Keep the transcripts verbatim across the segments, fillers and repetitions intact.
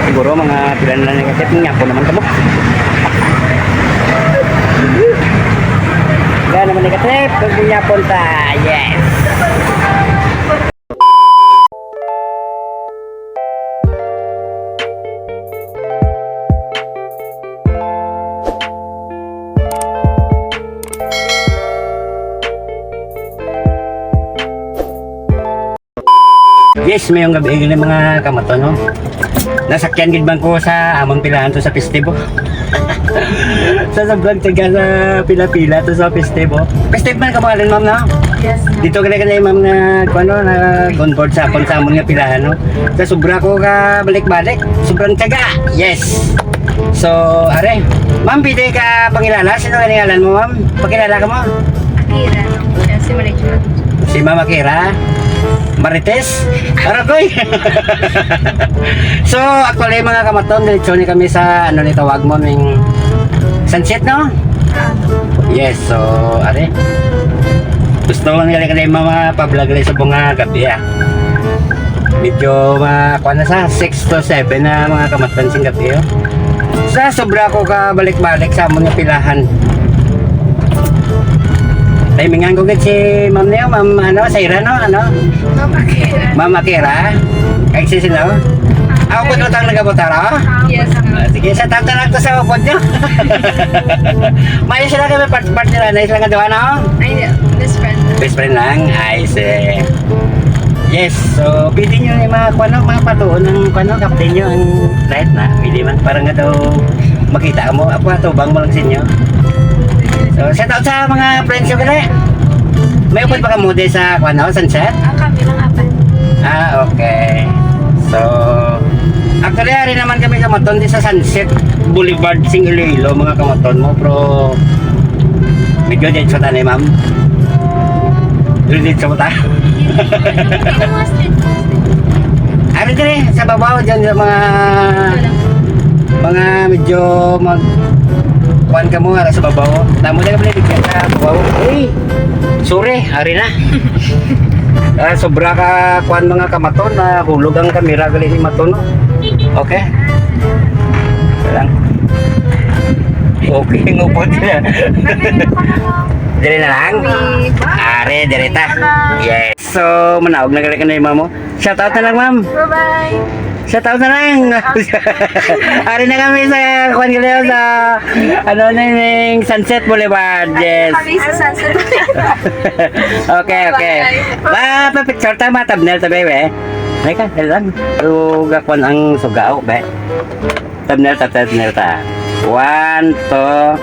Siguro mga pila na lang ka-trip, mangyapon naman kamo. Wala naman ka-trip, kung mangyapon ta. Yes. Yes, mayong gabi, mga kamaton, no? Nasakyan gid man ko sa amon pilahan to sa festival. Sa sobrang tiyaga sa pila-pila to sa festival. Festival man ka, ma'am, no? Yes, ma'am. Dito ka na, ma'am, na, ano, na on board sa akon sa amon nga pilahan, no? Sa sobra ko ka balik-balik, sobrang tiyaga. Yes. So, are, ma'am, pwede ka pangilala? Sino ka ngalan mo, ma'am? Pakilala ka mo? Akira. Siya si Marichu. Si Ma'am Akira? Marites? Aragoy! So, actually, mga kamaton, diretso ni kami sa, ano ni tawag mo, ning sunset, no? Yes, so, are. Gusto ko nga kami mga pa-vlog lang sa mga gabi, ah. Medyo, ma-, kuwan na sa six to seven na mga kamaton sing gabi, oh. Sa sobra ko ka balik-balik sa amon nga pilahan. Timingan ko gid si ma'am niyo, ma'am, ano, Saira, no? Ano? Ma'am Akira. Ma'am Akira? Kag si sino? Ako po utang nagabotara, oh? Yes, ma'am. Ah, sige, sa tanta lang to sa upod niyo. May sila kami part-, partner, na sila nga duha, no? Ay, hindi. Best friend. Best friend lang? Ay, si Yes, so pwede nyo yung mga, kuwan, mga patuon ng, kuwan, kapten nyo ang light na. Pwede man, para nga daw makita mo. Ako, atubang mo lang sa inyo. So, shout out sa mga friends nyo, gali. May upod ba kamo di sa, kuwan, oh, sunset? Ah, kami lang apat. Ah, okay. So, actually, ari naman kami kamaton di sa Sunset Boulevard sing Iloilo, mga kamaton mo. Pero, medyo diretso ta ni, ma'am. Diretso ta. Ano mga street food? Ari diri, sa babaw, dyan sa mga, mga medyo mag-, kuwan ka mo, ara sa babaw. Tamo na ka pala, sa babaw. Uy! Sorry, ari na. Ah, sobra ka, kuwan, mga kamaton, nahulog ang kamera, gali ni Maton, no? Okay. Lang. Okay, ngupot na. Dali na lang. Are, dali ta. Yes. So, manaog na gali ka na yung mamo. Shout out na lang, ma'am. Bye-bye. Shout out na lang. Ari na kami sa, kuwan, gali, sa, ano na yung Sunset Boulevard. Yes. Kami sa Sunset Boulevard. Okay, okay. Bye. Ba, pa-picture ta, ma-thumbnail ta, baby. May ka, dali lang. Pero gakuan ang sugao, be. Thumbnail ta, thumbnail ta. One, two.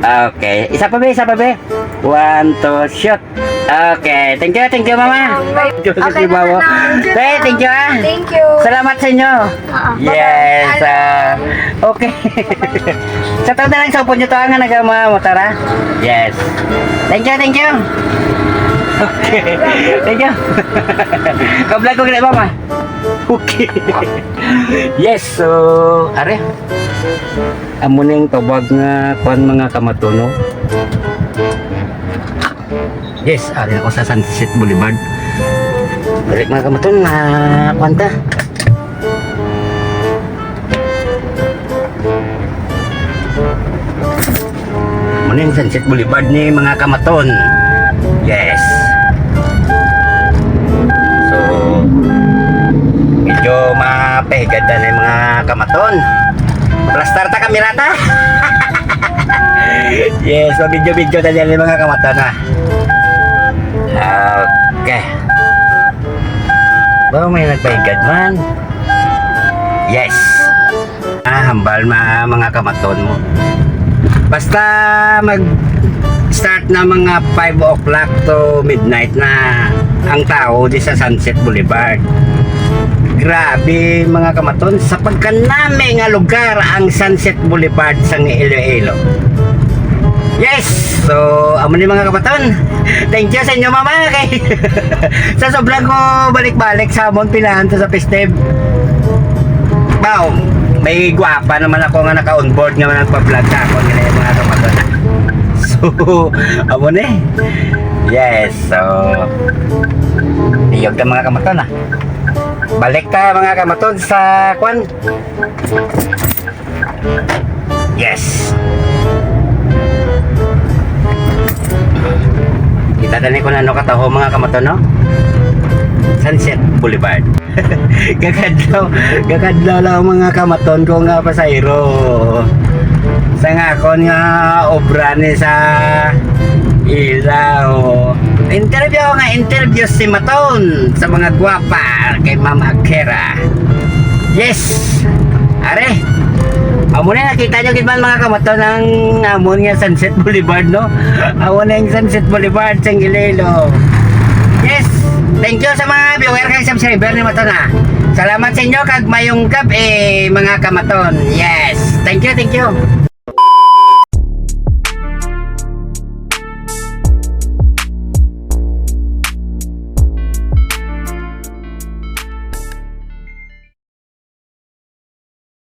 Okay. Isa pa, be, isa pa, be. One, two, shoot. Okay. Thank you, thank you, mama. Thank you, thank you, mama. Be, thank you, ah. Thank you. Salamat sa inyo. Oo. Yes, ah, okay. Sa taon na lang sa upod nyo to, ah, nga naga-, mga motor, ah. Yes. Thank you, thank you. Okay. Thank you. Ka-vlog ko gali, mama. Okay. Yes, so, are. Amo ning tawag nga kuan, mga kamaton, no? Yes, ari ako sa Sunset Boulevard. Balik, mga kamaton, na kuan ta. Muna yung Sunset Boulevard ni, mga kamaton. Yes. So, medyo mapahigad na ni, mga kamaton. Plastar ta, kamirata. Yes, so video-video na yan yung mga kamaton, ha. Okay. Ba, may nagpahigad man. Yes. Ah, hambal, ma-, mga kamaton mo. Basta mag-start na mga five o'clock to midnight na ang tao di sa Sunset Boulevard. Grabe, mga kamaton, sa pagkanami nga lugar ang Sunset Boulevard sa Iloilo. Yes! So, amo ni, mga kamaton. Thank you sa inyo, mama. Kay sa sobrang ko balik-balik sa amon, pilahan to sa festive. Wow, may gwapa naman ako nga naka-onboard nga nagpa-vlog sa akon, nga mga kamaton. So, amo ni. Yes, so, iyog ta, mga kamaton, ah. Balik ta, mga kamaton, sa kwan. Yes. Kita tani kung ano kataho, mga kamaton, no? Sunset Boulevard. Gakadlaw, gakadlaw lang ang mga kamaton ko nga pasahero. Sa nga akon nga obra ni sa ilaw. Interview nga interview si Maton sa mga gwapa kay Ma'am Akira. Yes! Are! Amo na, nakita nyo gid man, mga kamaton, ang amon nga Sunset Boulevard, no? Amo na yung Sunset Boulevard sa Iloilo. Yes! Thank you sa mga viewer kag subscriber ni Maton, ah. Salamat sa inyo kag mayong gabi, mga kamaton. Yes! Thank you, thank you.